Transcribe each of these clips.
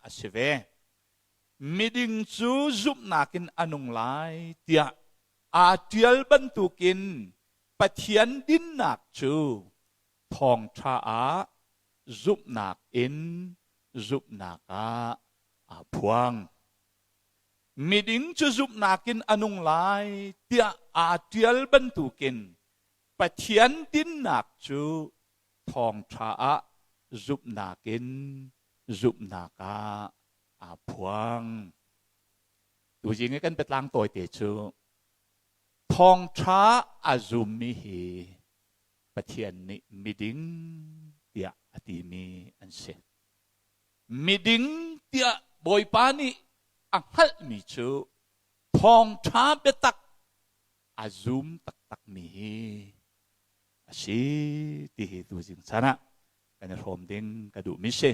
a si ve. Miding cu zumhnak in a nung lai tiah aa ṭial bantukin Pathian dinnak cu thawngṭha ah zumhnak in zumhnak ah aa phuang. Miding cu zumhnak in a nung lai tiah aa ṭial bantukin Pathian dinnak cu thawngṭha ah zumhnak in zumhnak ah aa phuang. Tuzing i kan biatlang tawite cu thawngṭha a zummi hi Pathian nih miding tiah a timi an si. Miding tiah Bawipa nih a hngalhmi cu thawngṭha biatak a zum taktakmi hi a si ti hi tuzing chan ah kan i hrawm ding ka duhmi si.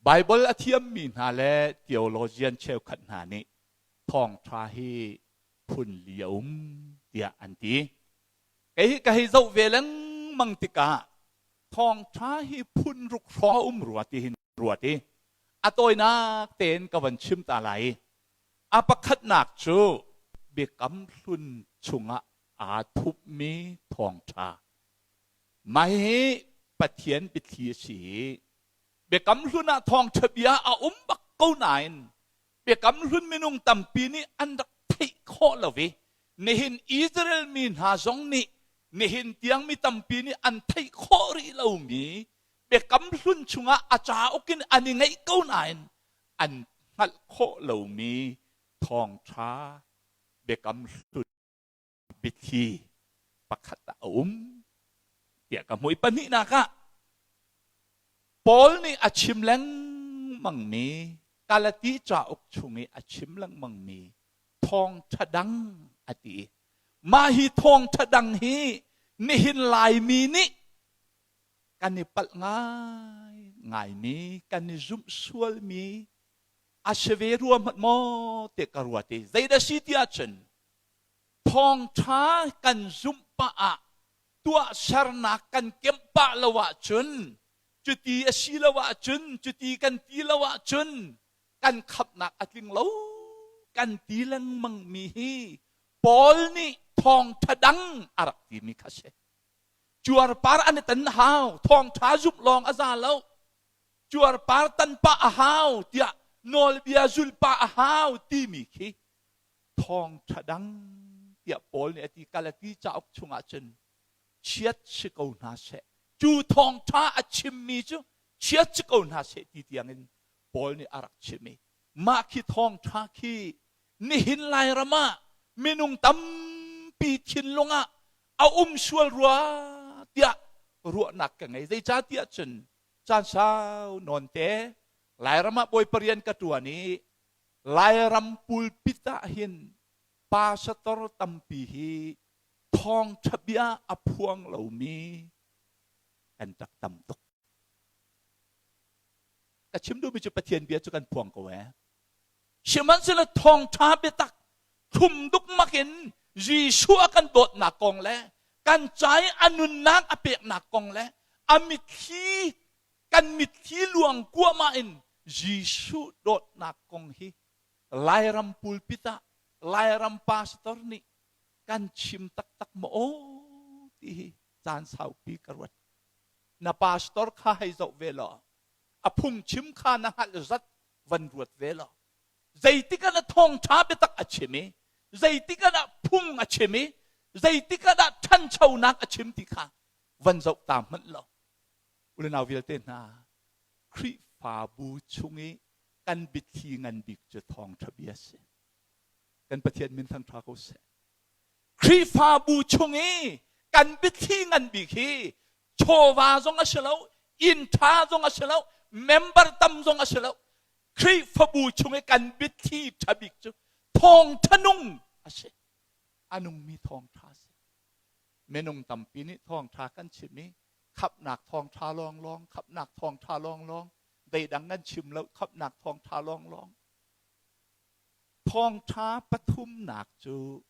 Baibal a thiammi hna le theologian cheukhat hna nih thawngṭha hi phun li a um tiah an ti. Kei hi ka hei zoh ve lengmang tikah thawngṭha hi phun ruk hrawng a um rua ti hin ruat i a tawinak tein ka van chim ta lai. A pakhatnak cu Biakam Hlun chungah aa thupmi thawngṭha. Mah hihi Pathian biathli a si i Biakam Hlun ah thawngṭha bia a um bak ko nain Biakam Hlun minung tampi nih an rak theih khawh lo i nihin Israel mi hna zong nih nihin tiang mi tampi nih an theih khawh rih lomi Biakam Hlun chungah a cauk in an i ngeih ko nain an hngalh khawh lomi thawngṭha Biakam Hlun biathli pakhat ah a um tiah ka hmuh i pahnihnak ah Paul nih a chim lengmangmi Galati cauk chung i a chim lengmangmi thawngṭha dang a ti. Mah hi thawngṭha dang hi nihin Laimi nih kan i palh ngai ngaimi kan i zumh sualmi a si ve rua hmanh maw ti ka ruat i zeidah si ti ahcun thawngṭha kan zumh pah ah tuahsernak kan kemh pah lo ahcun cuti a si lo ahcun cuti kan ti lo ahcun kan khamhnak a tling lo kan ti lengmang mi hi Paul nih thawngṭha dang a rak timi kha si. Cuarpar an i tan hau, thawngṭha zumh lawng a za lo. Cuarpar tan pah a hau tiah nawlbia zulh pah a hau timi khi thawngṭha dang tiah Paul nih a ti. Galati cauk chungah cun chiat si ko hna seh. Cu thawngṭha a chimmi cu chiat si ko hna seh ti tiangin Paul nih a rak chim i mah khi thawngṭha khi nihin Lairam ah minung tampi thinlung ah a um sual rua tiah ruahnak ka ngei. Zeicahtiah cun caan sau nawn te Lairam ah Bawipa rian ka ṭuan i Lairam pulpit ah hin pastor tampi hi thawngṭha bia a phuang lomi kan rak tam tuk. Ka chim duhmi cu Pathian bia cu kan phuang ko ee. Sihmanhsehlaw thawngṭha biatak thlum dukmak in Jesuh a kan dawtnak kong le kan ca i a nunnak a peknak kong le a mitthli kan mitthli luang kuahmah in Jesuh dawtnak kong hi Lairam pulpit ah Lairam pastor nih kan chim taktak maw aw ti hi caan saupi ka ruat. Na pastor kha hei zoh ve law a phungchim kha na hngalh zat van ruat ve law zeitik ah na thawngṭha biatak a chim i zeitik ah phung a chim i zeitik ah dah ṭhanchonak a chim ti kha van zoh ta hmanh law unau vialte hna Khrihfabu chung i kan biathli ngan bik cu thawngṭha bia a si. Kan Pathian min thangṭha ko seh. Khrihfabu chung i kan biathli ngan bik hi chawva zong a si lo, inn ṭha zong a si lo, member tam zong a si lo. Khrihfabu chung i kan biathli ṭha bik cu thawngṭha nung a si. A nungmi thawngṭha a si. Minung tampi nih thawngṭha kan chim i khamhnak thawngṭha lawnglawng, khamhnak thawngṭha lawnglawng, deidang kan chim lo, khamhnak thawngṭha lawnglawng. Thawngṭha pathumnak cu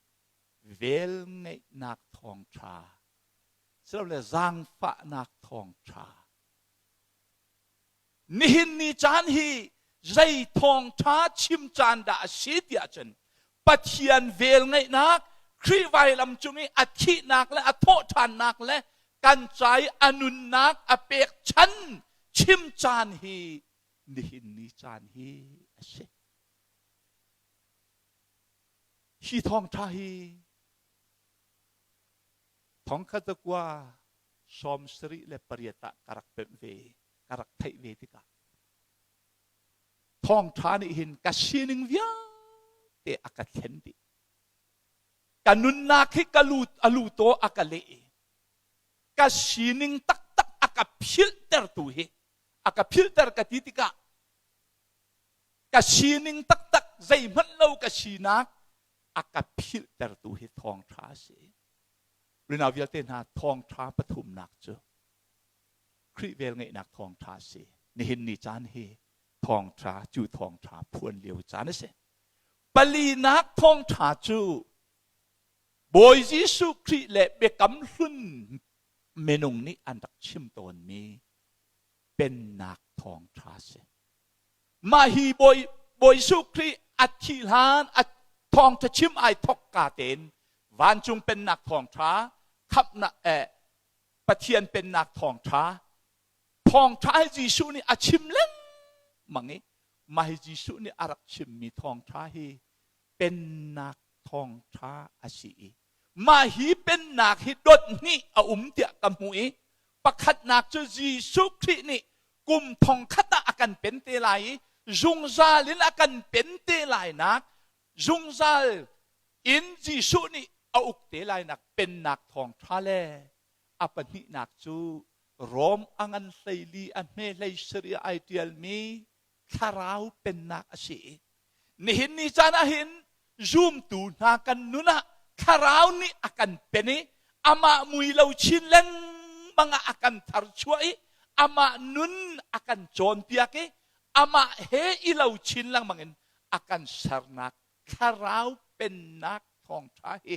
velngeihnak thawngṭha, silole zaangfahnak thawngṭha. Nihin ni caan hi Zei thawngṭha chim caan dah a si tiah cun Pathian vel ngeihnak Khrih vailam cung i a thihnak le a thawhṭhannak le kan ca i a nunnak a pekchan chim caan hi nihin ni caan hi a si. Hi thawngṭha hi thongkhat kua 78 ah ka rak pemh ve, ka rak theih ve tikah thawngṭha nih hin ka sining vialte a ka thlen dih. Ka nunnak hi ka lu a lu taw a ka leh i ka sining taktak a ka philhtertu hi a ka philhter ka ti tikah ka sining taktak zeihmanh lo ka sinak a ka philhtertu hi thawngṭha a si. Rinau vialte hna thawngṭha pathumnak cu Khrih velngeihnak thawngṭha a si. Nihin ni caan hi thawngṭha cu thawngṭha phuan lio caan a si. Palinak thawngṭha cu Bawi Jesuh Khrih le biakam hlun minung nih an rak chim tawnmi pennak thawngṭha a si. Mah hi Bawi, Bawi Jesuh Khrih a thih hlan a thawngṭha chim ai thok ka tein vancung pennak thawngṭha khamhnak eh, Pathian pennak thawngṭha thawngṭha hi Jesuh nih a chim lengmang i mah hi Jesuh nih a rak chimmi thawngṭha hi pennak thawngṭha a si i mah hi pennak hi dot hnih a um tiah ka hmuh i pakhatnak cu Jesuh Khrih nih kum thongkhat ah a kan pen te lai i zungzal in a kan pen te lainak zungzal in Jesuh nih a uk te lainak pennak thawngṭha le a pahnihnak cu Rom a ngan hleili a hme hlei sarih ai ṭialmi thlarau pennak a si i nihin ni caan ah hin zumtu hna kan nun ah thlarau nih a kan pen i amah mui lo chin lengmang ah a kan tharchuah i amah nun a kan cawnpiak i amah he i lo chin lengmang in a kan sernak thlarau pennak thawngṭha hi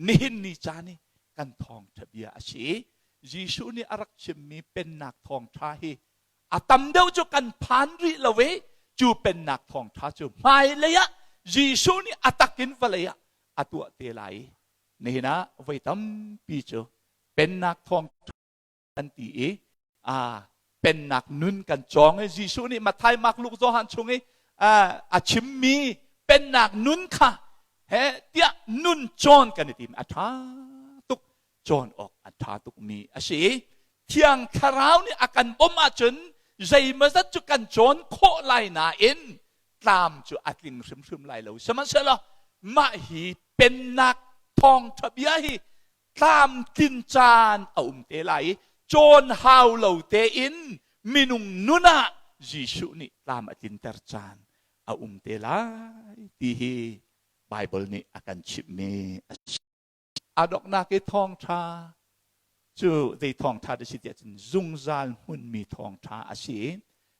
nihin ni caan i kan thawngṭha bia a si i Jesuh nih a rak chimmi pennak thawngṭha hi a tam deuh cu kan phan rih lo i cu pennak thawngṭha cu hmailei ah Jesuh nih a tak in vawlei ah a tuah te lai i nihin ah voi tampi cu pennak thawngṭha an ti i a pennak nun kan cawng i Jesuh nih Matthai, Mark, Luke, Johan chung i a chimmi pennak nun kha he tiah nun cawn kan i tim a ṭha tuk cawn awk a ṭha tukmi a si. Thiang Thlarau nih a kan bawmh ahcun zeimawzat cu kan cawn khawh lai nain tlam cu a tling hrimhrim lai lo. Sihmanhsehlaw mah hi pennak thawngṭha bia hi tlamtlin caan a um te lai i cawn hau lo tein minung nun ah Jesuh nih tlam a tlinter caan a um te lai ti hi Baibal nih a kan chimhmi a si. A donghnak i thawngṭha cu zei thawngṭha dah si tiah cun zungzal hmunmi thawngṭha a si.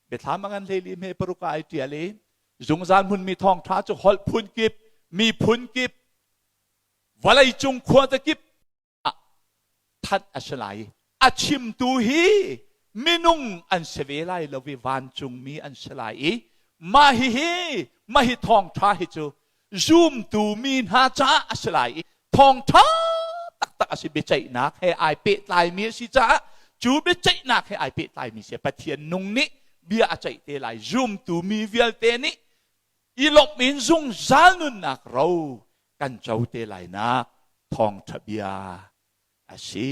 Biathlam a ngan hleili hme paruk ah ai ṭial i zungzal hmunmi thawngṭha cu holh phunkip, miphun kip, vawleicung khuazakip ah thanh a si lai i a chimtu hi minung an si ve lai lo i vancungmi an si lai i mah hihi mah hi thawngṭha hi cu zumtu mi hna caah a si lai i thawngṭha taktak a si biaceihnak he ai pehtlaimi a si caah cu biaceihnak he ai pehtlaimi si Pathian nung nih bia a ceih te lai zumtu mi vialte nih i lawmh in zungzal nunnak ro kan co te lainak thawngṭha bia a si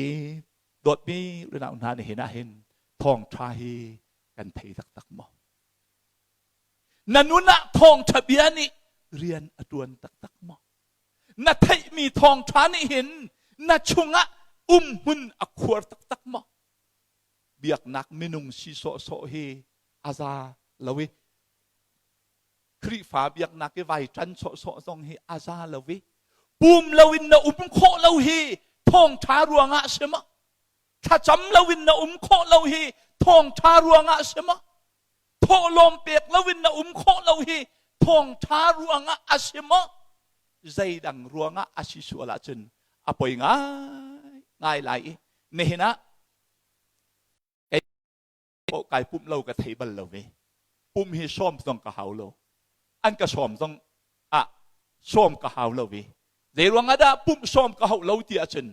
dawtmi unau hna nihin ah hin thawngṭha hi kan thei taktak maw Na nun ah thawngṭha bia nih rian a ṭuan taktak maw? Na theihmi thawngṭha nih hin na chungah umhmun a khuar taktak maw? Biaknak minung si sawhsawh hi a za lo i Khrihfa biaknak i vai ṭan sawhsawh zong hi a za lo i pum loin na um khawh lo hi thawngṭha ruangah a si maw? Thlacam loin na um khawh lo hi thawngṭha ruangah a si maw? Thawhlawm pek loin na um khawh lo hi thawngṭha ruangah a si maw? Zeidang ruangah a si sual ahcun a poi ngai ngai lai i nihin ah kei kai pumh lo ka thei bal lo ve. Pum hi sawm zong ka hau lo. An ka sawm zong ah sawm ka hau lo i zei ruang ah dah pumh sawm ka hauh lo ti ahcun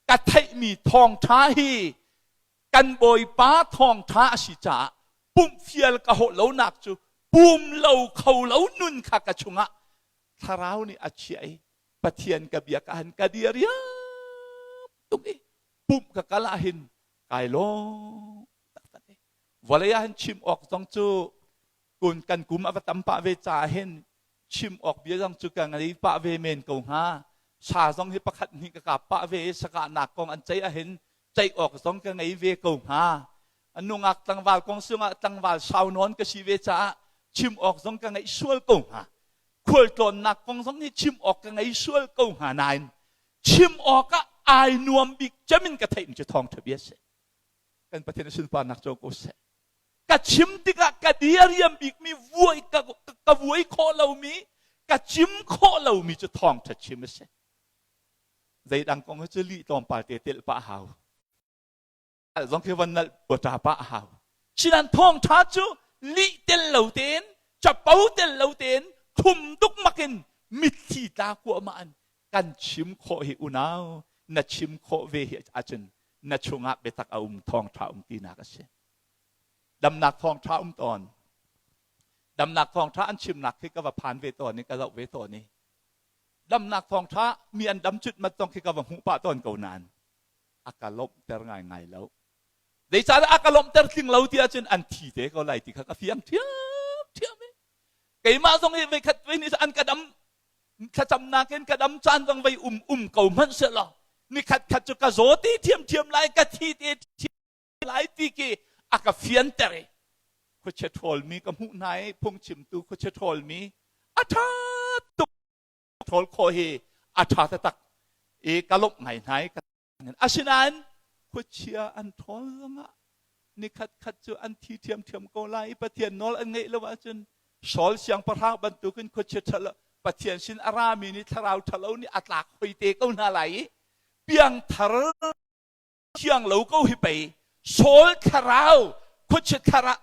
ka theihmi thawngṭha hi kan Bawipa thawngṭha a si caah pumh fial ka hawh lonak cu pum lo kho lo nun kha ka chungah thlarau nih a chiah i Pathian ka biak ah hin ka dir riam tuk i pumh ka kal ah hin kai lawm taktak i vawlei ah hin chim awk zong cu kun kan kum a va tam pah ve caah hin chim awk bia zong cu ka ngei pah ve men ko hnga. Sa zong hi pakhat hnih ka kap pah ve i sakahnak kong an ceih ahhin ceih awk zong ka ngei ve ko hnga. Nungak tlangval kong sungah tlangval sau nawn ka si ve caah chim awk zong ka ngeih sual ko hnga. Khualtlawnnak kong zong hi chim awk ka ngei sual ko hnga nain chim awk ah ai nuam bik cem in ka theih mi cu thawngṭha bia si. Kan Pathian sunparnak co ko seh. Ka chim tikah ka diriam bikmi vuai ka, ka vuai khawh lomi ka cim khawh lomi cu thawngṭha chim a si. Zeidang kong hi cu lih tlawmpal te telh pah hau. Zong khi van nalh ṭa pah a hau. Sinan thawngṭha cu lih tel lo tein, capo tel lo tein, thum dukmak in mitthli tla kuahmah in kan chim khawh hi unau na chim khawh ve hi ahcun na chungah biatak a um thawngṭha um tinak a si. Damnak thawngṭha um tawn. Damnak thawngṭha an chimnak khi ka va phan ve tawn i ka zoh ve tawn i damnak thawngṭha mi an dam cut mat zong khi ka va hmuh pah tawn ko nain a ka lawmhter ngaingai lo. Zeicahtiah a ka lawmhter tling lo ti ahcun an thi te ko lai ti kha ka fiang ṭhiamṭhiam i keimah zong hi voikhat voi ni an ka dam thlacamnak in ka dam caan zong vei um um ko hmanh sehlaw nikhat khat cu ka zaw te ṭhiamṭhiam lai ka thi te ṭhiam lai ti khi a ka fianter i khuachia ṭhawlmi ka hmuh hna i phungchimtu khuachia ṭhawlmi a ṭha tuk ṭhawl khawh hi a ṭha taktak i ka lawmh ngai hna i asinain khuachia an ṭhawl zongah nikhat khat cu an thi ṭhiamṭhiam ko lai i Pathian nawl an ngeih lo ahcun Saul siangpahrang bantukin khuachia ṭhalo Pathian sin a rami nih thlarau ṭhalo nih a tlak hoi te ko hna lai i piangthar thiang lo ko hi pei Saul thlarau khuachia thlarau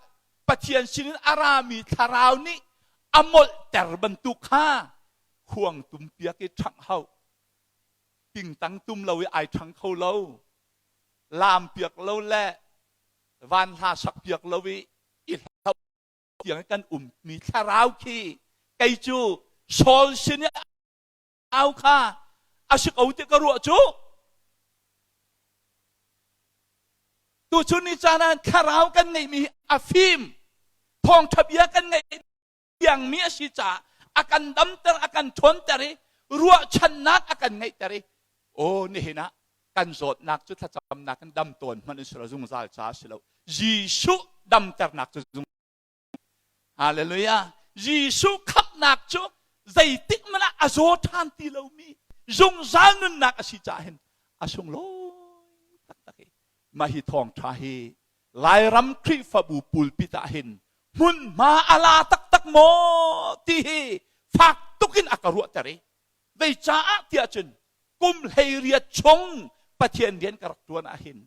Pathian sinin a rami thlarau nih a molhter bantuk kha khuang tumpiak i ṭhangh hau tingtang tum lo i ai ṭhang kho lo laam piak lo le van hla sak piak lo i i hlau tiang kan ummi thlarau khi kei cu Saul sin i au kha a si ko ti ka ruah cu tuchun ni caan ah thlarau kan ngeihmi a fim thawngṭha bia kan ngeih tiangmi a si caah a kan damter a kan ṭhawnter i ruahchannak a kan ngeihter i aw nihin ah kan zawtnak cu thlacamnak in dam tawn hmanh in si lo zungzal ca a si lo Jesuh damternak cu zung Hallelujah Jesuh khamhnak cu zeitik hmanh ah a zaw ṭhan ti lomi zungzal nunnak a si caah hin a sunglawi taktak i mah hi thawngṭha hi Lairam Khrihfabu pulpit ah hin hmunhma a la taktak maw ti hi fak tukin a ka ruahter i zeicaah tiah cun kum 18 chung Pathian rian ka rak ṭuan ah hin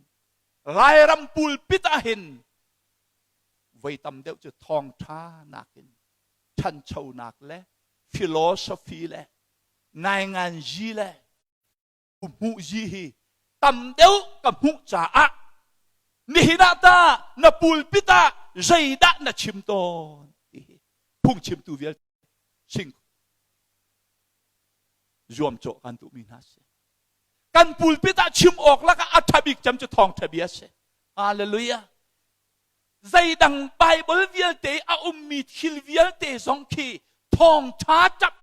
Lairam pulpit ah hin voi tam deuh cu thawngṭha nakin ṭhanchonak le philosophy le nainganzi le hmuh zi hi tam deuh ka hmuh caah nihin ah ta na pulpit ah zeidah na chim tawn ti hi phungchimtu vialte sing zuamcawh kan duhmi hna si kan pulpit ah chim awk lakah a ṭha bik cem cu thawngṭha bia si hallelujah zeidang Bible vialte a ummi thil vialte zong khi thawngṭha ṭap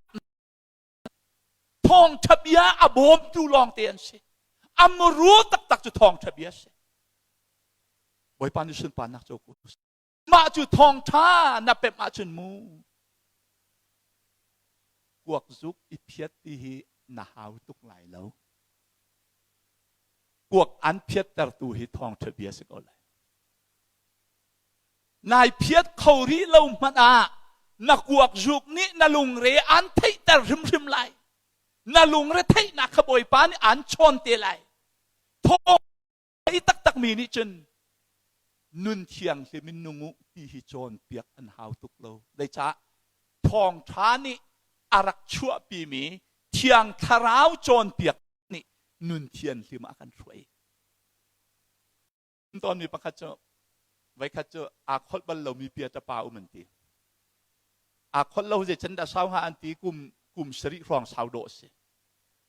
Thawngṭha bia a bawmtu lawngte an si. A muru taktak cu thawngṭha bia a si. Bawipa nih sunparnak co ko. Mah cu thawngṭha na pemh ahcun mu kuak zuk i phiat ti hi na hau tuk lai lo. Kuak an phiattertu hi thawngṭha bia si ko lai. Nai phiat kho rih lo hmanh ah na kuak zuk nih na lungre aan theihter hrimhrim lai. Na lungre theihnak kha Bawipa nih aan chawn te lai. Thaw thei taktakmi nih cun. Nun thianghlim in nung u ti hi cawnpiak an hau tuk lo. Zeicah thawngṭha nih a rak chuahpimi Thiang Thlarau cawnpiak nih nun thianghlim ah a kan hruai. Tawnmi pakhat cu voikhat cu aa kholh bal lomi piata pa um an ti. Aa kholh lo zei can dah sau hnga an ti kum kum sarih hrawng sau dawh a si.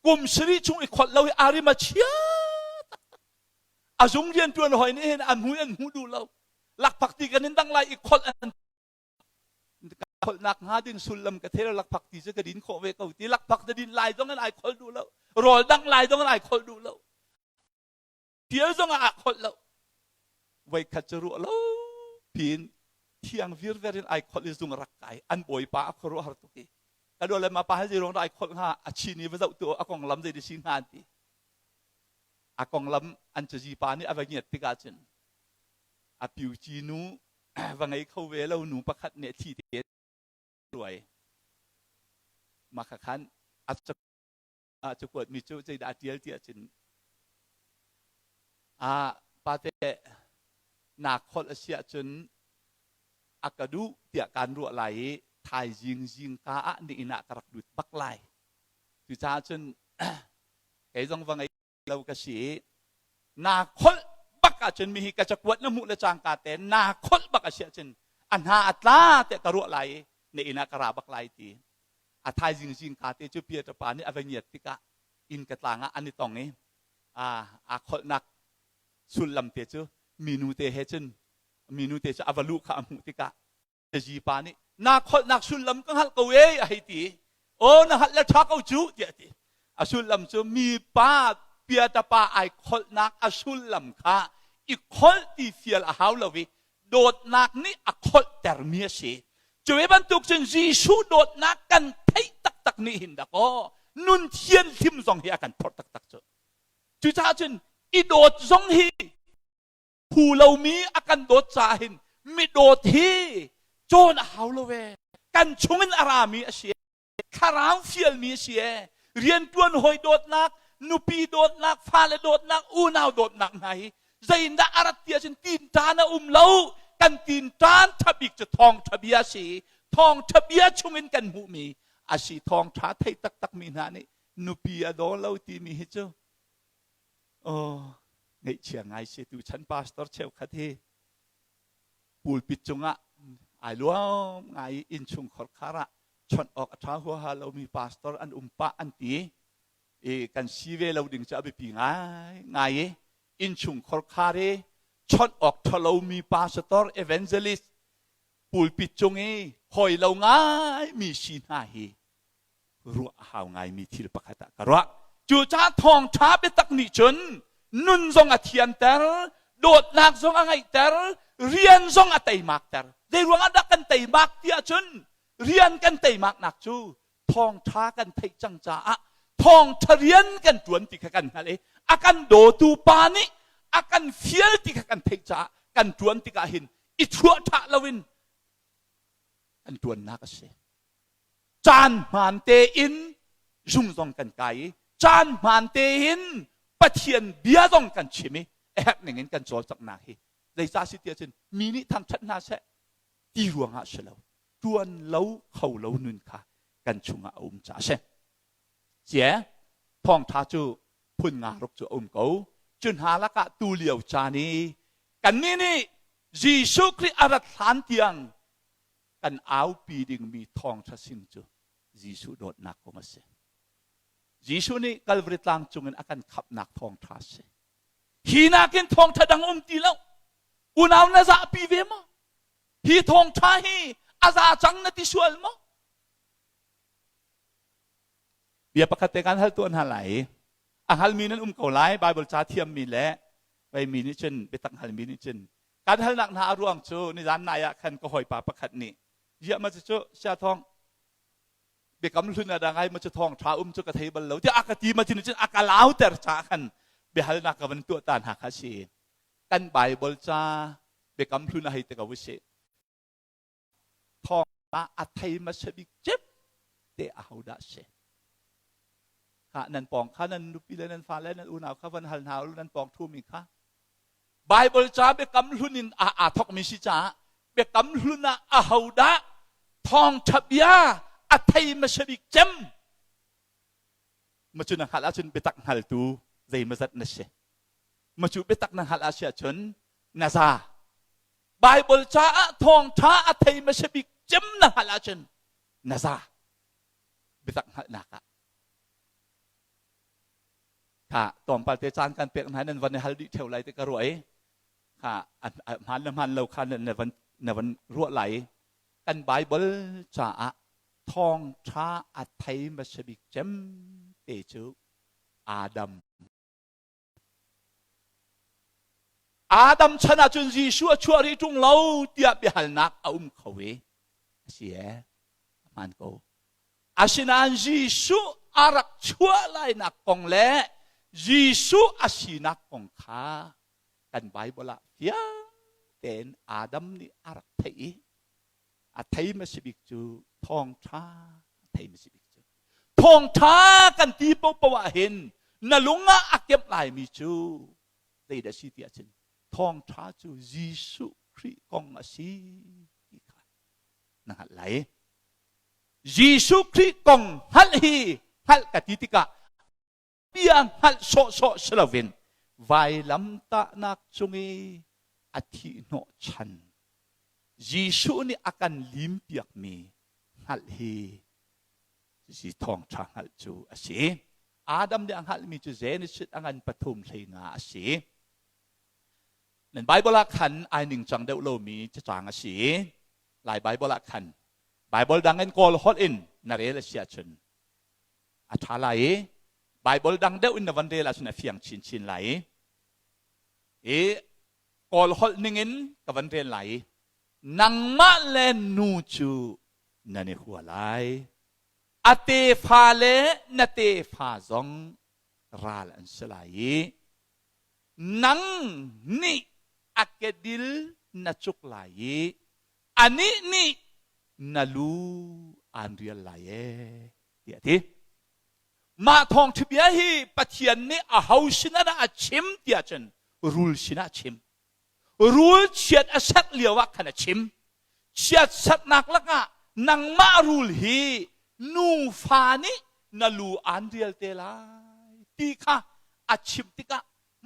Kum sarih chung i kholh lo hi aa rim a chia taktak. A zung rianṭuan hoi nih hin an hmu an hmu duh lo. Lakphak ti kan in dang lai i kholh an kholhnak hnga ding sullam ka thei lo lakphak ti cu ka din khawh ve ko ti lakphak na din lai zong in ai kholh duh lo rawl dang lai zong in ai kholh duh lo tial zong ah aa kholh lo voikhat cu ruah lo piin thiang virver in ai kholh i zung rak kai an bawipa a khuaruah har tuk i ka dua le ma pa hi ruang dah ai kholh hnga a chin i va zoh tu a konglam zei si hnga an ti a konglam an cazi pa nih a va ngiat tikah cun a piuci nu va ngei kho ve lo nu pakhat nih thi te ruai mah kha khan a a cakuat mi cu zeidah a tial ti ahcun a pate naa kholh a si ahcun a ka duh tiah kaan ruah lai i thaizing zingka ah ni inn ah ka rak lut bak lai. Cucaah cun kei zong va ngei lo ka si i naa kholh bak ahcun mi hi ka cakuat na hmuh le cangka te naa kholh bak a si ahcun a hna a tla tiah ka ruah lai i na inn ah ka ra bak lai ti. A thaizing zingka te cu Peter pa nih a va ngiat tikah inn ka tlang ah an i tong i aa kholhnak sullam te cu minu te he cun minu te cu a va luh kha a hmuh tikah Zi pa nih naa kholhnak sullam ka hngalh ko ee a hei ti. Aw na hngalh le ṭha ko cu tiah a ti. A sullam cu mi pa piatapa ai kholhnak a sullam kha i kholh ti fial a hau lo i dawtnak nih a kholhtermi a si. Cu ve bantuk cun Jesuh dawtnak kan theih taktak nih hin dakaw nun thianhlim zong hi a kan phorh taktak cu. Cucaah cun i dawt zong hi phu lomi a kan dawt caah hin mi dawt hi cawn a hau lo ve. Kan chungin a rami a si. Thlarau fialmi a si ee. Rianṭuan hawi dawtnak, nupi dawtnak, fale dawtnak, unau dawtnak hna hi zeindah a rat ti ahcun tinṭan a um lo. Kan tinṭan ṭha bik cu thawngṭha bia a si. Thawngṭha bia chungin kan hmuhmi a si. Thawngṭha thei taktakmi hna nih nupi a daw lo timi hi cu oh ngaihchia ngai si tuchan pastor cheukhat hi pulpit cungah ai luam ngai i innchungkhar khar ah chawnh awk a ṭha huaha lomi pastor an um pah an ti i kan si ve lo ding cu a biapi ngai ngai i innchungkhar khar i chawnh awk ṭha lomi pastor evangelist pulpit cung i hawi lo ngai mi si hna hi ruah a hau ngaimi thil pakhat ah ka ruah. Cucaah thawngṭha biatak nih cun nun zong a thianter, dawtnak zong a ngeihter, rian zong a teimakter. Zei ruangah dah kan teimak ti ahcun rian kan teimaknak cu thawngṭha kan theih cang caah thawngṭha rian kan ṭuan ti kha kan hngalh i a kan dawtu pa nih a kan fial ti kha kan theih caah kan ṭuan tikah hin i chuahṭhah loin kan ṭuannak a si. Caan hmaan tein zung zong kan kai i caan hmaan tein Pathian bia zong kan chim i a herh ning in kan cawlcanghnak hi zeicah si ti ahcun mi nih thangṭhat hna seh ti ruangah si lo ṭuan lo kho lo nun kha kan chungah a um caah a si. Cie thawngṭha cu phun nga ruk cu a um ko. Cu hna lakah tu lio caan i kannih nih Jesuh Khrih a rat hlan tiang kan aupi dingmi thawngṭha sin cu Jesuh dawtnak kong a si. Jesuh nih Kalvari tlang cungin a kan khamhnak thawngṭha a si. Hi nakin thawngṭha dang um ti lo. Unau na zahpi ve maw? Hi thawngṭha hi a za cang na ti sual maw? Bia pakhat te kan hal tuah hna lai. A hngalmi nan um ko lai. Bible ca thiammi le mi nih cun biatak hngalmi nih cun Kan halnak hna a ruang cu nizan nai ah khan ka hawipa pakhat nih ziah ma cu sia thawng biakam hlun a ngai ma cu thawng tha um cu ka thei bal lo tiah a ka ti ma cun a ka lauter ca khan biahalnak ka van tuah ta hna kha si kan Bible ca biakam hlun a hei te ko usih thawng a thei hmasa bik cem te ahodah si kha nan pawng kha nan nupi le nan fale nan unau kha van hal hna u nan pawng thumi kha. Bible ca biakam hlun in aa thawkmi si caah biakam hlun ah ahodah thawngṭha bia a thei hmasa bik cem? Ma cu na hngalh ahcun biatak hngaltu zeimazat na si. Ma cu biatak na hngalh ah si ahcun na za. Bible caah thawngṭha a thei hmasa bik cem na hngalh ahcun na za. Biatak hngalhnak ah. Kha tlawmpal te caan kan pek hna nan van i hal dih ṭheo lai ti ka ruah i kha hmaan le hmaan lo kha na van na van ruah lai i kan Bible caah thawngṭha a thei hmasa bik cem te cu Adam Adam chan ahcun Jesuh a chuah rih ṭung lo tiah biahalnak a um kho i a si ee a hmaan ko. Asinain Jesuh a rak chuah lainak kong le Jesuh a sinak kong kha kan Bible ah fiang tein Adam nih a rak theih i a thei hmasa bik cu thawngṭha a thei hmasa bik cu thawngṭha kan ti paohpaoh ah hin na lung ah a kemh laimi cu zeidah si ti ahcun thawngṭha cu Jesuh Khrih kong a si ti kha na hngalh lai. Jesuh Khrih kong hngalh hi hngalh ka ti tikah bia hngalh sawhsawh si loin vailamtahnak cung i a thihhnawh chan Jesuh nih a kan limpiakmi hngalh hi si thawngṭha hngalh cu a si. Adam nih a hngalhmi cu Genesis a ngan pathum hleinga a si. Nan Bible ah khan ai ningcang deuh lomi cacang a si. Lai Bible ah khan Bible dang in Kawl holh in na rel a si ahcun a ṭha lai i Bible dang deuh in na van rel ahcun a fiang chinchin lai i i Kawl holh ningin ka van rel lai i nangmah le nu cu nan i hua lai a tefa le na tefa zong ral an si lai i nang nih a kedil na cuk lai i anih nih na lu aan rial lai ee tiah a ti. Mah thawngṭha bia hi Pathian nih a ho sinah dah a chim tiah cun rul sinah a chim. Rul chiat a serh lio ah khan a chim. Chiat serhnak lakah nangmah rul hi nufa nih na lu aan rial te lai ti kha a chim tikah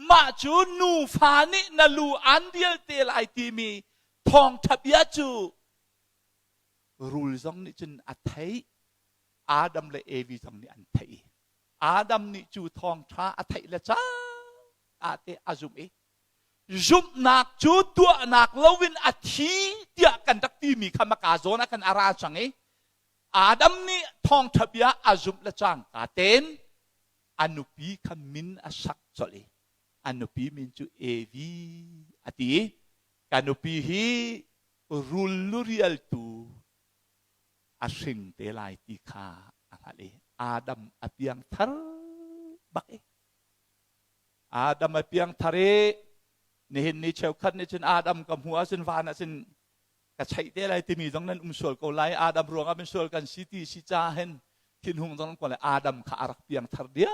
mah cu nufa nih na lu aan rial te lai timi thawngṭha bia cu rul zong nih cun a theih Adam le Evi zong nih an theih Adam nih cu thawngṭha a theih le cangka te a zumh i zumhnak cu tuahnak loin a thi tiah kan rak timi kha maka zawn ah khan a ra cang i Adam nih thawngṭha bia a zumh le cangka tein a nupi kha min a sak colh i a nupi min cu Evi a ti i ka nupi hi rul lurialtu a hring te lai ti kha a hngalh i Adam a piangthar bak i Adam a piangthar i nihin ni cheukhat nih cun Adam ka hmuh ahcun van ahcun ka cheih te lai timi zong nan um sual ko lai Adam ruangah misual kan si ti si ca hin thinhung zong ko lai Adam kha a rak piangthar diam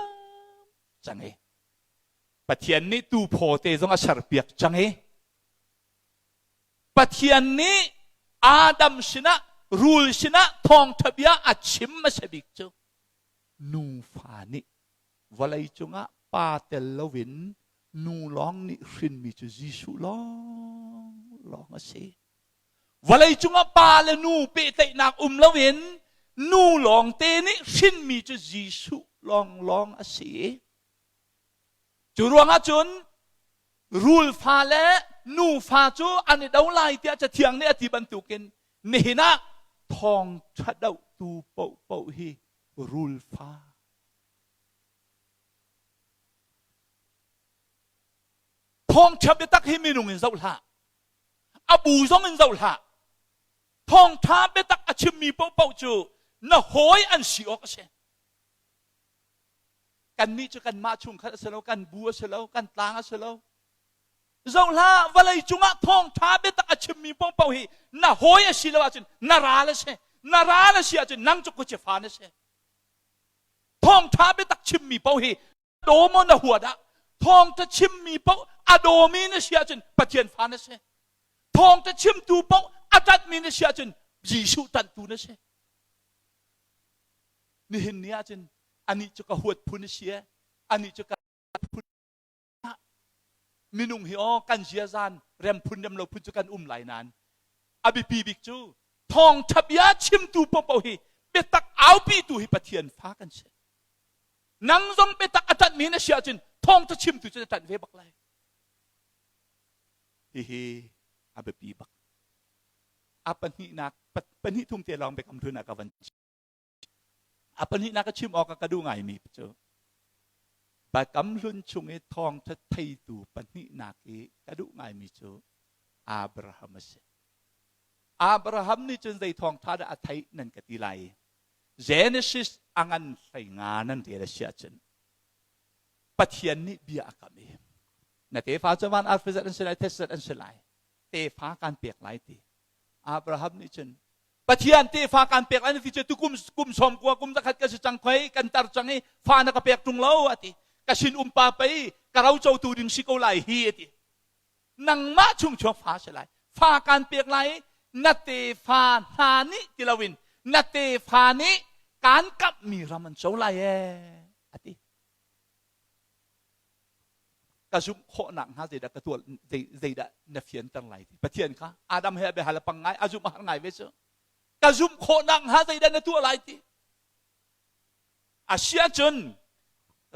cang i Pathian nih tu phaw te zong a serpiak cang i Pathian nih Adam sinah rul sinah thawngṭha bia a chim hmasa bik cu nufa nih vawlei cungah pa tel loin nu lawng nih hrinmi cu Jesuh lawng lawng a si. Vawlei cungah pa le nu pehtlaihnak um loin nu lawngte nih hrinmi cu Jesuh lawnglawng a si. Cu ruangah cun rul fa le nu fa cu an i do lai tiah Cathiang nih a ti bantukin nihin ah thawngṭha dohtu paohpaoh hi rul fa Thawngṭha biatak hi minung in zoh hlah. A bu zong in zoh hlah. Thawngṭha biatak a chimmi paohpaoh cu na hawi an si awk a si. Kannih cu kanmah chungkhat a si lo, kan bu a si lo, kan tlang a si lo. Zoh hlah, vawlei cungah thawngṭha biatak a chimmi paohpaoh hi na hawi a si lo ahcun na ral a si. Na ral a si ahcun nang cu khuachifa na si. Thawngṭha biatak chimmi paoh hi daw maw na hua dah? Thawngṭha chimmi paoh a dawmi na si ahcun Pathian fa na si. Thawngṭha chimtu paoh a ṭanhmi na si ahcun Jesuh ṭanhtu na si. Nihin ni ahcun anih cu ka huat phun a si e, anih cu ka phun minung hi aw kan ziazan rem phun rem lo phun cu kan um lai nain a biapi bik cu thawngṭha bia chimtu paohpaoh hi biatak aupitu hi Pathian fa kan si. Nang zong biatak a ṭanhmi na si ahcun thawngṭha chimtu cu na ṭanh ve bak lai. Hihi a biapi bak. A pahnihnak pahnih thum te lawng biakam hlun ah ka van A pahnihnak ka chim awk ah ka duh ngaimi cu Biakam hlun chung i thawngṭha theitu pahnihnak i ka duh ngaimi cu Abraham a si. Abraham nih cun zei thawngṭha dah a theih nan ka ti lai. Genesis a ngan hlei nga nan rel a si ahcun Pathian nih bia a kam i na tefa cu van arfi zat an si lai, thetse zat an si lai, tefa kan pek lai ti. Abraham nih cun Pathian tefa kan pek lai na ti cu tu kum kum sawm kua kum zakhat ka si cang khoi kan tar cang i fa na ka pek ṭung lo a ti. Ka sin um pa pei ka rocotu ding si ko lai hi a ti. Nangmah chung chuak fa si lai. Fa kan pek lai i na tefa hna nih ti loin na tefa nih kan kamhmi ram an co lai ee a ti. Ka zumh khawhnak hnga zeidah ka tuah zeidah na fianter lai ti Pathian kha Adam he a biahal a pang ngai a zumh a har ngai ve cu ka zumh khawhnak hnga zeidah na tuah lai ti a si ahcun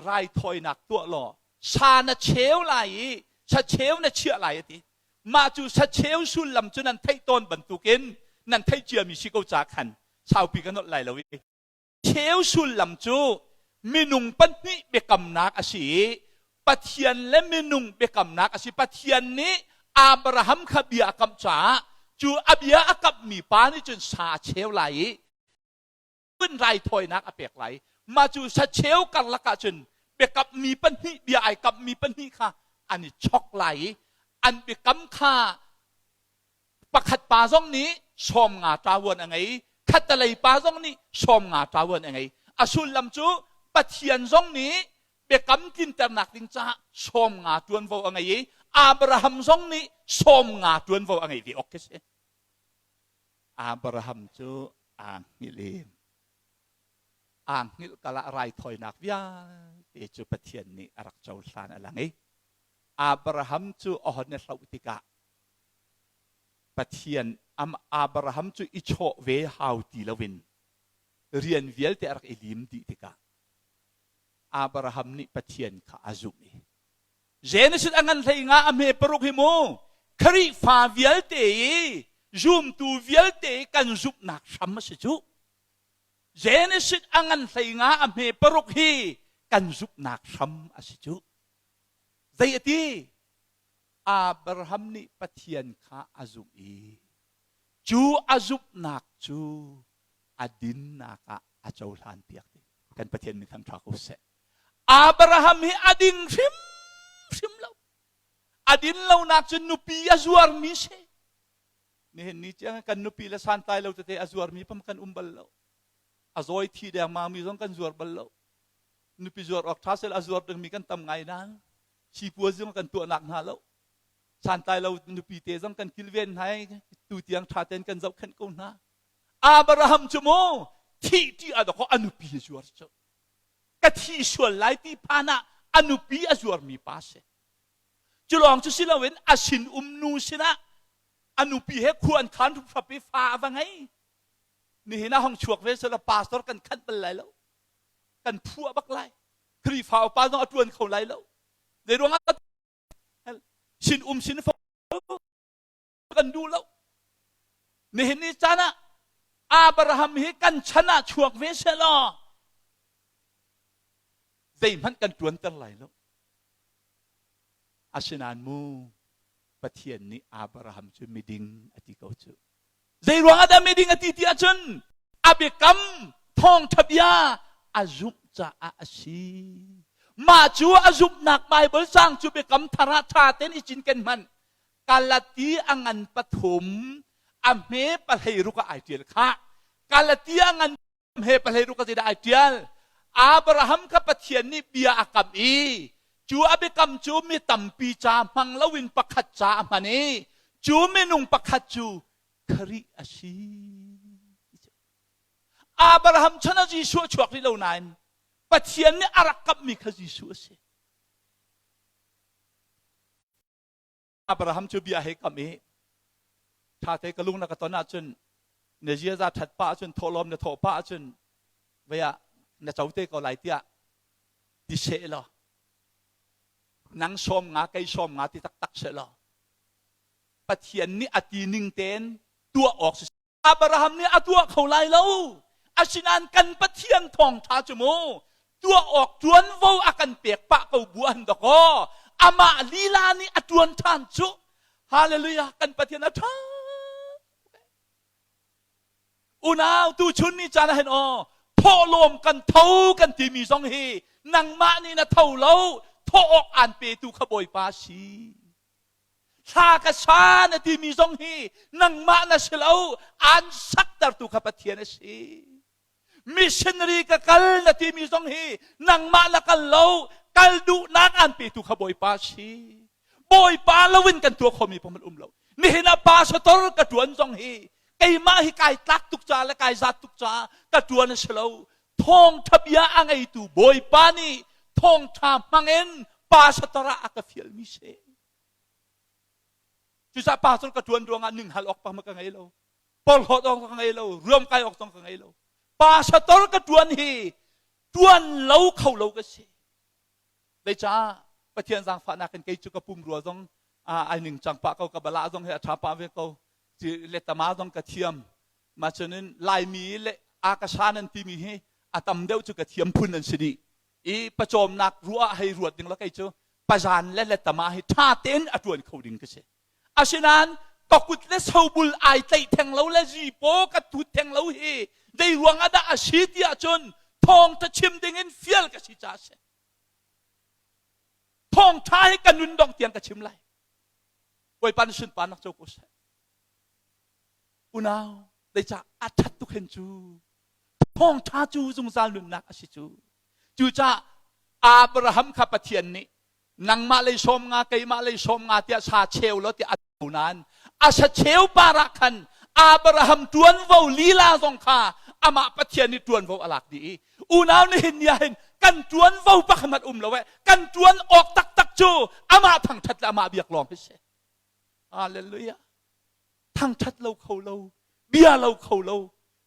raithawinak tuah law sa na cheu lai i sa cheu na chiah lai a ti mah cu sa cheu sullam cu nan theih tawn bantukin nan theih ciami si ko ca khan saupi ka nolh lai lo i Cheu sullam cu minung pahnih biakamnak a si i Pathian le minung biakamnak a si. Pathian nih Abraham kha bia a kamh caah cu a bia a kamhmi pa nih cun sa a cheu lai i cun raithawinak a pek lai. Mah cu sacheu karlak ah cun biakammi pahnih bia ai kamhmi pahnih kha an i chok lai i an biakam kha Pakhat pa zong nih 50 ṭavuan a ngei, khattelei pa zong nih 50 ṭavuan a ngei. A sullam cu Pathian zong nih biakam tlinternak ding caah 50 ṭuanvo a ngei i Abraham zong nih 50 ṭuanvo a ngei ve awk khi si. Abraham cu aa hngilh i aa hngilh kal ah raithawinak vialte cu Pathian nih a rak cohlan a lang i Abraham cu a hon i hloh tikah Pathian Abraham cu i chawh ve hau ti loin rian vialte a rak i lim dih tikah Abraham nih Pathian kha a zumh i Genesis a ngan hlei nga a hme paruk hi mu Khrihfa vialte i zumtu vialte i kan zumhnak hram a si cu Genesis a ngan hlei nga a hme paruk hi kan zumhnak hram a si cu zei a ti Abraham nih Pathian kha a zumh i cu a zumhnak cu a dinnak ah a cohlan piak ti. Kan Pathian min thangṭha ko seh. Abraham hi a ding hrimhrim lo. A din lonak cu nupi a zuarmi si. Nihin ni tiang kan nupi le santlai lo tete a zuarmi pam kan um bal lo. A zawi thi dengmangmi zong kan zuar bal lo. Nupi zuar awk ṭha sel a zuar dingmi kan tam ngai nain sipuazi zong kan tuahnak hna lo santlai lo nupi te zong kan kilven hna i tu tiang ṭha tein kan zohkhenh ko hna Abraham cu mu thih ṭih ah dawkaw a nupi a zuar cu ka thi sual lai ti phan ah a nupi a zuarmi pa si cu lawng cu si loin a sin um nu sinah a nupi he khua an khan hrap i fa a va ngei nihin ah hong chuak ve selaw pastor kan khanh bal lai lo kan phuah bak lai Khrihfa upa zong a ṭuan kho lai lo. Zei ruangah sin um sin fo kan duh lo. Nihin ni caan ah Abraham hi kan chan ah chuak ve seh law zeihmanh kan ṭuanter lai lo. Asinain mu Pathian nih Abraham cu miding a ti ko cu. Zei ruangah dah miding a ti ti ahcun a biakam thawngṭha bia a zumh caah a si. Mah cu a zumhnak Baibal caang cu biakam thar ah ṭha tein i cinken hmanh. Galati a ngan pathum a hme pahlei ruk ah ai ṭial khah. Galati a ngan he pahlei ruk ah zeidah ai ṭial? Abraham kha Pathian nih bia a kam i. Cu a biakam cu mi tampi ca hmang loin pakhat ca a hman i cu minung pakhat cu Khrih a si. Abraham chan ah Jesuh a chuak rih lo nain Pathian nih a rak kamhmi kha Jesuh a si. Abraham cu bia he kam i ṭhate ka lung na ka ton ahcun na ziaza ṭhat pah ahcun thawhlawm na thawh pah ahcun vei ah na co te ko lai tiah ti seh law nang sawm nga kei sawm nga ti taktak seh law Pathian nih a ti ning tein tuah awk si Abraham nih a tuah kho lai lo. Asinain kan Pathian thawngṭha cu mu tuah awk ṭuanvo a kan pek pah ko bu an dakaw amah lila nih a ṭuan ṭhan cu. Hallelujah kan Pathian a ṭha. Unau tuchun ni caan ah hin aw thawhlawm kan tho kan timi zong hi nangmah nih na tho lo thawh awk aan petu kha Bawipa si. Thla ka sa na timi zong hi nangmah na si lo, aan saktertu kha Pathian a si. Missionary ka kal na timi zong hi nangmah na kal lo, kal duhnak aan petu kha Bawipa a si. Bawipa loin kan tuah khomi pom um lo. Nihin ah pastor ka tuan zong hi keimah hi kai tlak tuk ca le kai zat tuk ca ka tuan a si lo. Thawngtha bia a ngeitu Bawipa nih thawngtha hmangin pastor ah a ka fialmi si. Cucaah pastor ka ṭuan ruangah ninghal awk pang ka ngei lo. Porhlawt awk ka ngei lo, ruamkai awk zong ka ngei lo. Pastor ka ṭuan hi ṭuan lo kho lo ka si. Zeicah Pathian zaangfahnak in kei cu ka pumrua zong ai ningcang pah ko, ka bala zong hi a ṭha pah ve ko. Letama zong ka thiam. Mah cunin Laimi le akasa nan timi hi a tam deuh cu ka thiam phun an si dih. I pawcawmnak ruah ah hei ruat ding la kei cu pazan le letama hi ṭha tein a ṭuan kho ding ka si. Asinain ka kut le sobul ai tlaih theng lo le zipaw ka tut theng lo hi zei ruang ah dah a si ti ahcun thawngṭha chim ding in fial ka si caah a si. Thawngṭha hi ka nun dong tiang ka chim lai. Bawipa nih sunparnak co ko seh. Unau, zeicah a ṭhat tuk hen cu? Thawngṭha cu zungzal nunnak a si cu. Cucaah Abraham kha Pathian nih nangmah lei sawm nga keimah lei sawm nga tiah sa cheu law tiah a to nain a sa cheu par ah khan Abraham ṭuanvo lila zong kha amah Pathian nih ṭuanvo a lak dih i unau nihin ni ah hin kan ṭuanvo pakhat um lo eh kan ṭuan awk taktak cu amah thangṭhat le amah biak lawng hi si. Hallelujah. Thangṭhat lo kho lo, bia lo kho lo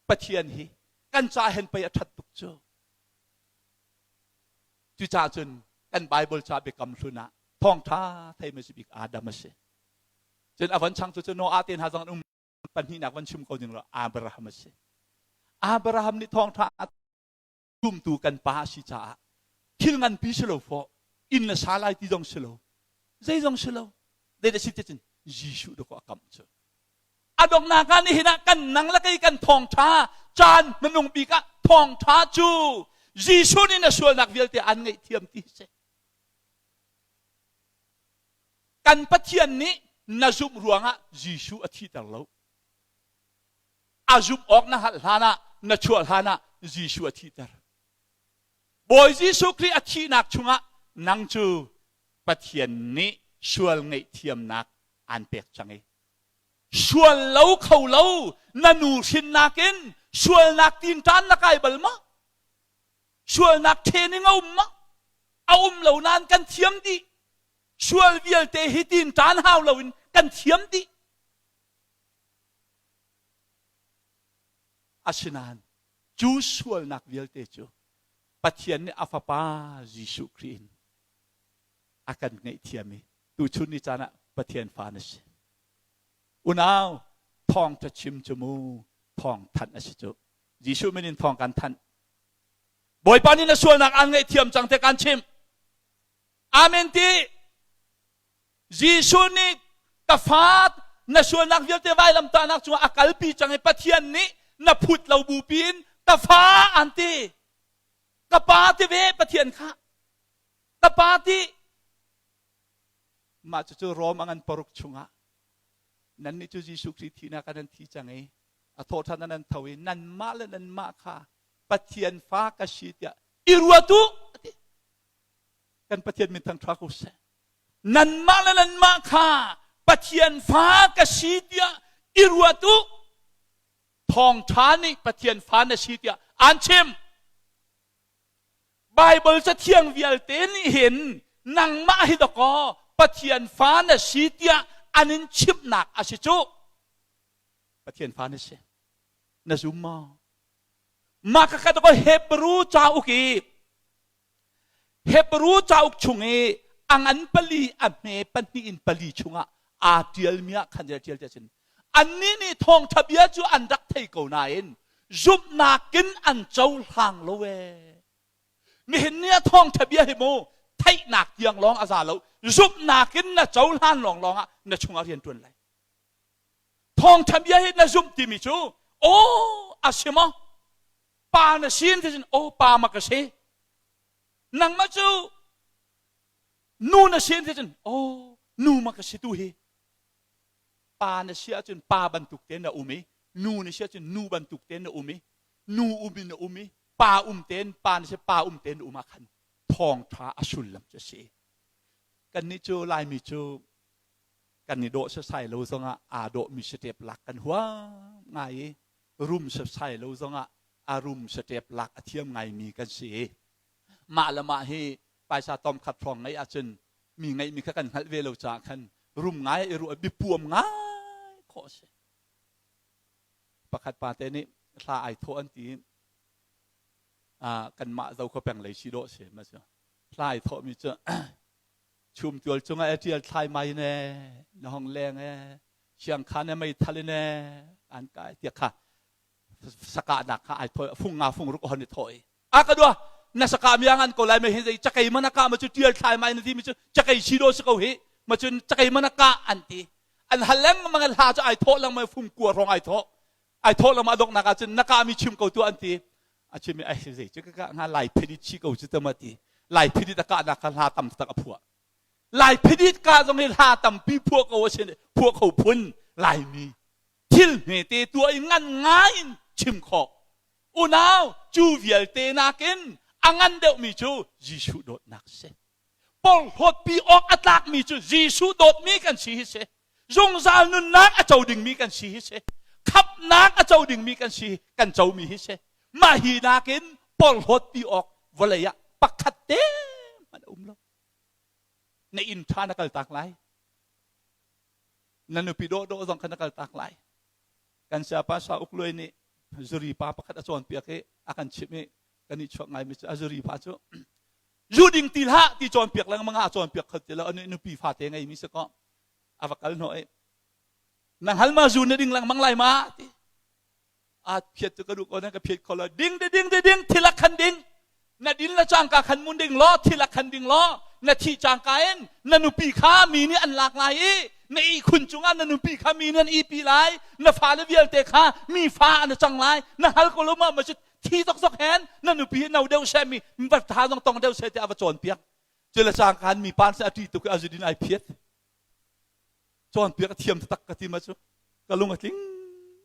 Pathian hi kan ca hen pei a ṭhat tuk cu. Cucaah cun kan Bible ca biakam hlun ah thawngṭha theimi si bik Adam a si. Cun a von changtu cu Noah te hna zong an um pahnihnak von chim ko ding lo Abraham a si. Abraham nih thawngṭha zumtu kan pa a si caah thil nganpi si lo fawh inn le sa lai ti zong si lo zeizong si lo zei si ti cun Jesuh dawkaw a kamh cu a donghnak ah nihin ah kan nang le kei kan thawngṭha caan hmanung bik ah thawngṭha cu Jesuh nih na sualnak vialte an ngaihthiam ti si kan Pathian nih na zumh ruangah Jesuh a thihter lo a zumh awk na hngalh hlan ah na chuah hlan ah Jesuh a thihter. Bawi Jesuh Khrih a thihnak chungah nang cu Pathian nih sual ngaihthiamnak aan pek cang i sual lo kho lo na nu hrinnak in sualnak tinṭan na kai bal ma? Sualnak training a um ma? A um lo nain kan thiam dih. Sual vialte hi tinṭan hau loin kan thiam dih. Asinain cu sualnak vialte cu Pathian nih a Fapa Jesuh Khrih in a kan ngaihthiam i tuchun ni caan ah Pathian fa na si. Unau, thawngṭha chim cu mu thawng thanh a si cu. Jesuh min in thawng kan thanh. Bawipa nih na sualnak aan ngaihthiam cang te kan chimh. Amen ti. Jesuh nih ka fa na sualnak vialte vailamtahnak cungah a kalpi cang i Pathian nih na phut lo bupi in ka fa an ti. Ka pa ti ve Pathian kha. Ka pa ti. Mah cucu Rom a ngan paruk chungah nannih cu Jesuh Khrih thihnak ah nan thi cang i a thawhṭhan ah nan tho i nanmah le nanmah kha Pathian fa ka si tiah i ruat u a ti. Kan Pathian min thangṭha ko seh. Nanmah le nanmah kha Pathian fa ka si tiah i ruat u. Thawngṭha nih Pathian fa na si tiah aan chim. Baibal cathiang vialte nih hin nangmah hi dakaw Pathian fa na si tiah an in chimhnak a si cu. Pathian fa na si. Na zum maw? Mah ka ka dakaw Hebrew cauk i Hebrew cauk chung i a ngan pali a hme pahnih in pali chungah aa ṭialmi ah khan ṭial tiah cun annih nih thawngṭha bia cu an rak thei ko nain zumhnak in an cohlang lo ee. Nihin ni ah thawngṭha bia hi mu theihnak tiang lawng a za lo zumhnak in na cohlan lawnglawng ah na chungah rian ṭuan lai. Thawngṭha bia hi na zumh timi cu aw a si maw pa na si in cun aw pa ma ka si nangmah cu nu na si in cun aw nu ma ka si tu hi pa na si ahcun pa bantuk te na um i nu na si ahcun nu bantuk te na um i nu um in na um i pa um ten pa na si pa um ten na um ah khan thawngṭha a sullam cu a si kannih cu Laimi cu kan i dawh sasai lo zongah aa dawhmi satep lak kan huam ngai i rum sasai lo zongah a rum satep lak a thiam ngaimi kan si i mah le mah hi paisa tom khat hrawng ngeih ahcun mi ngeihmi kha kan hngalh ve lo caah khan rum ngai i ruah biapuam ngai khawh a si. Pakhat pa te nih hla ai thawh an ti kanmah Zokhua peng lei si dawh si ma cu hla ai thawhmi cu Chumtual cungah e ṭial thlai mai in e na hong leng e siangkhan e meithal in e an kai tiah kha sakahnak kha ai thoi fung nga fung ruk hon i thoi a ka dua na saka mi ngan ko lai me hin zei cakei mana ka ma chu tial thlai mai na ti mi chu cakei si do si ko hi ma chun cakei mana ka an ti an hal lengmang hla chu ai thawh lengmang fung kua rong ai thawh ai thawh lengmang adok nak ah cun na ka mi chim ko tu an ti a chim i ai zei cu ka nga lai phidit chi ko cu tama ti lai phidit a kah nak kha hla tam tak a phuah lai phidit ka zong hi hla tampi phuah ko a si phuah kho phun laimi thil hmete tuah i ngan ngai in chim khawh unau cu vialte nakin a ngan deuhmi cu Jesuh dawtnak si porhlawtpi awk a tlakmi cu Jesuh dawtmi kan si hi si zungzal nunnak a co dingmi kan si hi si khamhnak a co dingmi kan si kan comi hi si mah hi nakin porhlawtpi awk vawlei ah pakhat te hmanh a um lo na inn ṭha na kaltak lai na nupi dawhdawh zong kha na kaltak lai kan siapa sa uk luai nih zuri pa pakhat a cawnpiak i a kan chimh i kan i chuak ngaimi cu a zuri pa cu zu ding ti hlah ti cawnpiak lengmang ah a cawnpiak kho ti lo a nupi fate ngeimi si kaw a va kal hnawh i na hngal ma zu na ding lengmang lai ma ti a phiat cu ka duh ko na ka phiat kho lo ding de ding de ding thil a khan ding na din le cangka khan mun ding law thil a khan ding law na thi cangka in na nupi kha mi nih an lak lai i na ihkhun cungah na nupi kha mi nih an ipi lai na fale vialte kha mi fa an cang lai na hal ko lo ma ma cu thi zokzok hen na nupi no deuh seh mi va tha zong tong deuh seh tiah a va cawnpiak cu le cang khan mi pan se a ṭi tuk i a zudin ai phiat cawnpiak a thiam taktak ka ti ma cu ka lung a tling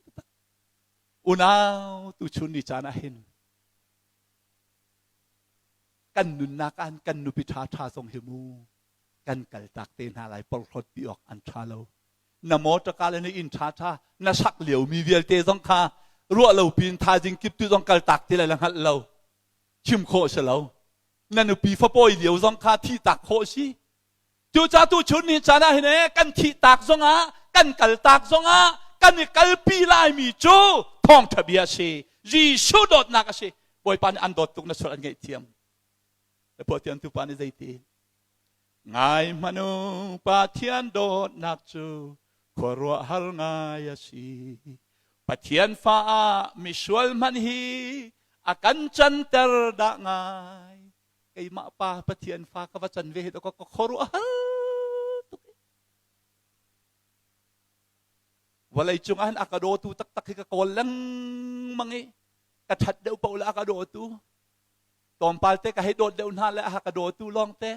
taktak unau tu chun ni caan ah hin kan nunnak ah kan nupi ṭha ṭha zong hi mu kan kaltak te hna lai porhlawt pi awk an ṭha lo na motor le na inn ṭha ṭha na sak liomi vialte zong kha ruah lo pin thaizing kip tu zong kaltak ti lai la hngalh lo chim khawh si lo na nupi fapawi lio zong kha thih tak khawh si cucaah tu chun ni caan ah hin kan thih tak zong ah kan kal tak zong ah kan i kalpi laimi cu thawngṭha bia a si Jesuh dawtnak a si Bawipa nih an dawt tuk na sual an ngaihthiam Pathian tu pa nih zeiti Ngai hmanh u, Pathian dawtnak cu khuaruahhar ngai a si. Pathian fa ah misual hmanh hi a kan canter dah ngai. Keimah pa Pathian fa ka va can ve hi ka khuaruahhar tuk. Vawlei cung ah hin a ka dawtu taktak hi ka kawl lengmang i ka ṭhat deuh paoh le a ka dawtu. Tlawmpal te ka hei dawt deuh hna le a ka dawtu lawng te.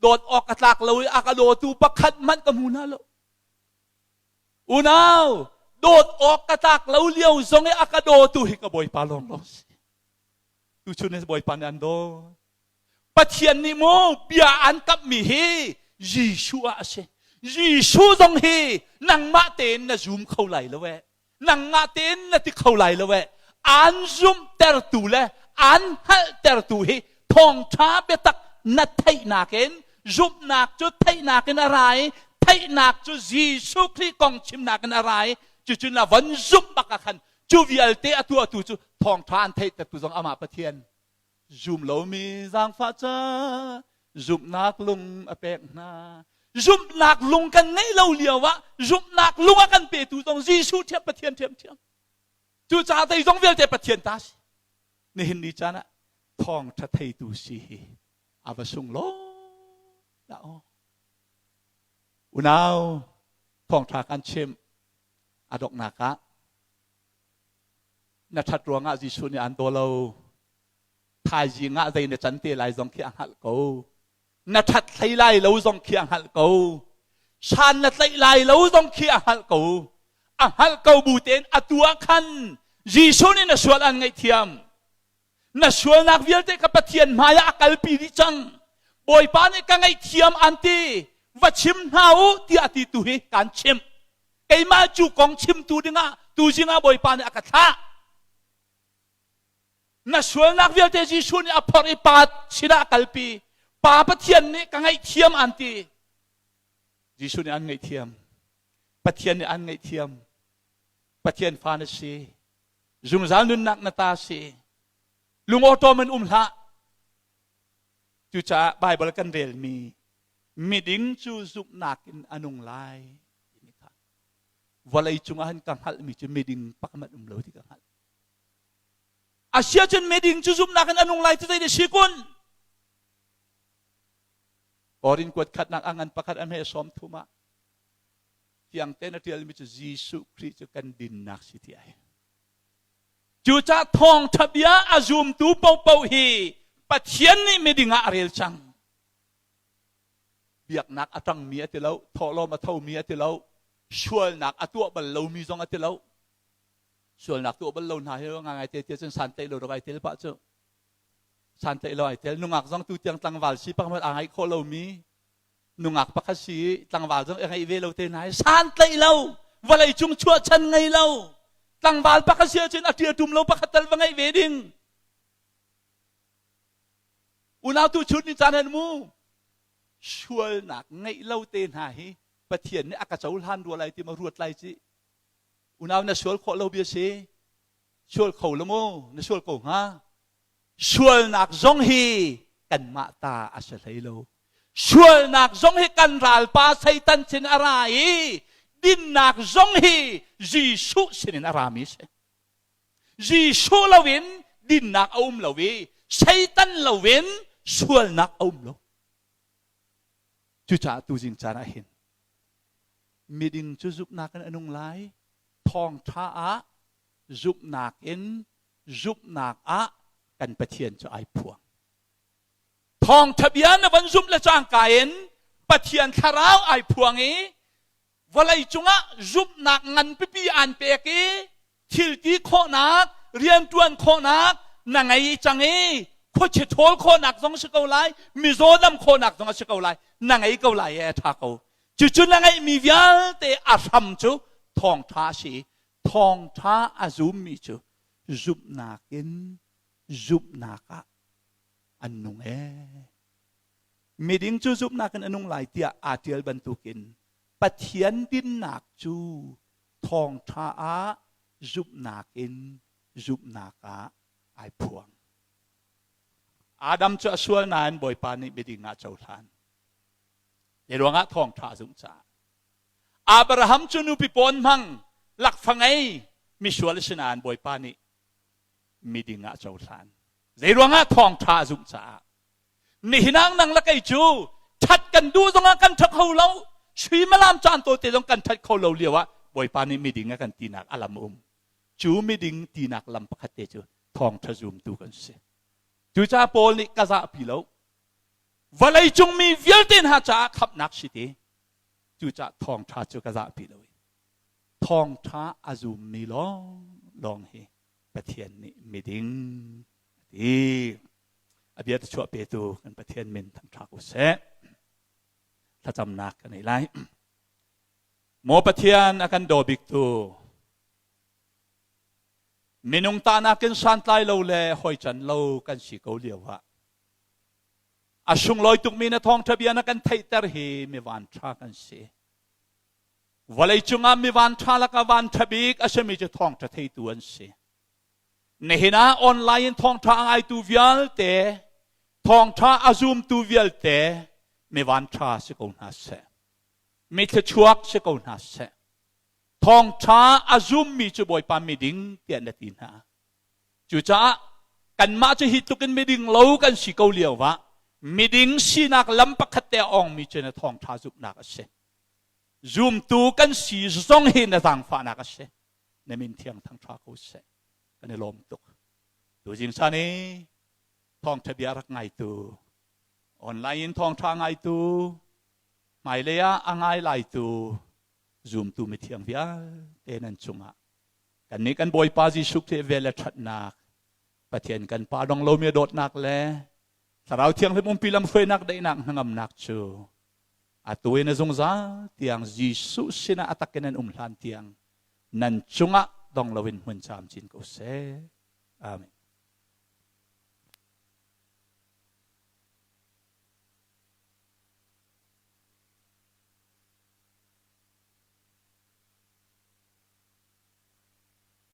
Dawt awk ka tlak lo i a ka dawtu pakhat hmanh ka hmu hna lo. Unau, dawt awk ka tlak lo lio zong i a ka dawtu hi ka Bawipa lawng lawng si. Tuchun ni Bawipa nih an dawt. Pathian nih mu bia an kamhmi hi Jesuh ah a si. Jesuh zong hi nangmah tein na zum kho lai lo eh. Nangmah tein na ti kho lai lo eh. An zumhtertu le an hngalhtertu hi thawngṭha biatak na theihnak in zumhnak cu theihnak in a ra i theihnak cu Jesuh Khrih kong chimnak in a ra i cucu na von zumh bak ah khan cu vialte a tuahtu cu thawngṭha an theihtertu zong amah Pathian zum lomi zaangfah ca zumhnak lung a pek hna zumhnak lung kan ngeih lo lio ah zumhnak lung a kan petu zong Jesuh ṭhiam Pathian ṭhiamṭhiam cucaah zeizong vialte Pathian ta si nihin ni caan ah thawngṭha theitu si hi a va sunglawi dah aw unau thawngṭha kan chimh a donghnak ah na ṭhat ruangah Jesuh nih aan daw lo. Thaizing ah zei na can te lai zong khi a hngalh ko. Na ṭhat hlei lai lo zong khi a hngalh ko. Shan na tlaih lai lo zong khi a hngalh ko. A hngalh ko bu tein atu ah khan Jesuh nih na sual an ngaihthiam. Na sualnak vialte kha Pathian hmai ah a kalpi dih cang. Bawipa nih ka ngaihthiam an ti. Va chim hna u tiah ti tu hi kaan chimh. Keimah cu kong chimtu dingah tuzing ah Bawipa nih a ka thlah. Na sualnak vialte Jesuh nih a phorh i Pa sinah a kalpi. Pa Pathian nih ka ngaihthiam an ti. Jesuh nih an ngaihthiam. Pathian nih an ngaihthiam. Pathian fa na si. Zungzal nunnak na ta si. Lungawṭawm in um hlah. Cucaah Baibal kan relmi miding cu zumhnak in a nung lai timi kha vawlei cungah hin ka hngalhmi cu miding pakhat um lo ti ka hngalh. Asiahcun miding cu zumhnak in a nung lai ti zei si kun? Korin kuat khatnak a ngan pakhat a hme sawm thum ah fiang tein a ṭialmi cu Jesuh Khrih cu kan dinnak si ti ai. Cucaah thawngṭha bia a zumtu paohpaoh hi Pathian nih miding ah a rel cang. Biaknak a ṭangmi a ti lo, thawhlawm a thomi a ti lo, sualnak a tuah bal lomi zong a ti lo. Sualnak tuah bal lo hna hi ngai te tiah cun santlaih lo rak ai tel pah cu. Santlaih lo ai tel. Nungak zong tu tiang tlangval si pakhat aa ngaih khawh lomi nungak pakhat si i tlangval zong i ngeih ve lo te hna hi santlaih lo vawlei cung chuahchan ngei lo tlangval pakhat si ahcun a ṭiaṭum lo pakhat tal va ngeih ve ding unau tu chun ni caan han mu sualnak ngeih lo te hna hi Pathian nih a ka cohlan rua lai ti ma ruat lai ci unau na sual khawh lo bia si sual kho lo mu na sual ko hnga Sualnak zong hi kanmah ta a si hlei lo. Sualnak zong hi kan ralpa Satan sin a ra i dinnak zong hi Jesuh sinin a rami a si. Jesuh loin dinnak a um lo i Satan loin sualnak a um lo. Cucaah tuzing caan ah hin miding cu zumhnak in a nung lai, thawngṭha ah zumhnak in zumhnak ah kan Pathian cu ai phuang. Thawngṭha bia na van zumh le cangka in Pathian thlarau ai phuang i vawlei cungah zumhnak nganpipi aan pek i thilti khawhnak, rianṭuan khawhnak na ngei cang i khuachia ṭhawl khawhnak zong si ko lai, mizaw dam khawhnak zong a si ko lai, na ngei ko lai e a ṭha ko. Cucu na ngeihmi vialte a hram cu thawngṭha a si i thawngṭha a zummi cu zumhnak in zumhnak ah an nung ee. Miding cu zumhnak in a nung lai tiah aa ṭial bantukin Pathian dinnak cu thawngṭha ah zumhnak in zumhnak ah ai phuang. Adam cu a sual nain Bawipa nih miding ah cohlan. Hi ruangah thawngṭha a zumh caah Abraham cu nupi pawn hmang lakfa ngei misual a si nain Bawipa nih miding ah cohlan. Zeiruangah thawngṭha a zumh caah. Nihin ah nang le kei cu ṭhat kan duh zongah kan ṭha kho lo. Suimilam caan tawite zong kan ṭhat kho lo lio ah Bawipa nih miding a kan tinak a lam a um. Cu miding tinak lam pakhat te cu thawngṭha zumtu kan si. Cucaah Paul nih ka zahpi lo. Vawlei cung mi vialte hna caah khamhnak si ti. Cucaah thawngṭha cu ka zahpi lo i thawngṭha a zummi lawnglawng hi Pathian nih miding a ti. A bia chuah petu kan Pathian min thangṭha ko seh. Thlacamnak kan ei lai. Maw Pathian a kan daw biktu minung ta nakin santlai lo le hoi can lo kan si ko lio ah a sunglawi tukmi na thawngṭha bia na kan theihter hi mi vanṭha kan si. Vawlei cungah mi vanṭha lakah vanṭha bik a simi cu thawngṭha theitu an si. Nihin ah online in thawngṭha a ngaitu vialte, thawngṭha a zumtu vialte mi vanṭha si ko hna seh. Mi thluachuak si ko hna seh. Thawngṭha a zummi cu Bawipa miding tiah na ti hna. Cucaah kanmah cu hi tluk in miding lo kan si ko lio ah miding sinak lam pakhat te a ongmi cu na thawngṭha zumhnak a si. Zumtu kan si zong hi na zaangfahnak a si. Na min thiang thangṭha ko seh. Kan i lawm tuk. Tuzing san i thawngṭha bia rak ngaitu, online in thawngṭha ngaitu, hmailei ah a ngai laitu zumtu mithiang vialte nan cungah kannih kan Bawipa Jesuh Khrih vel le ṭhatnak, Pathian kan Pa dong lomi dawtnak le Thlarau Thianghlim umpi lamhruainak daihnak hnangamnak cu atu in a zungzal tiang Jesuh sinah a tak in an um hlan tiang nan cungah dong loin hmun camcin ko seh. Amen.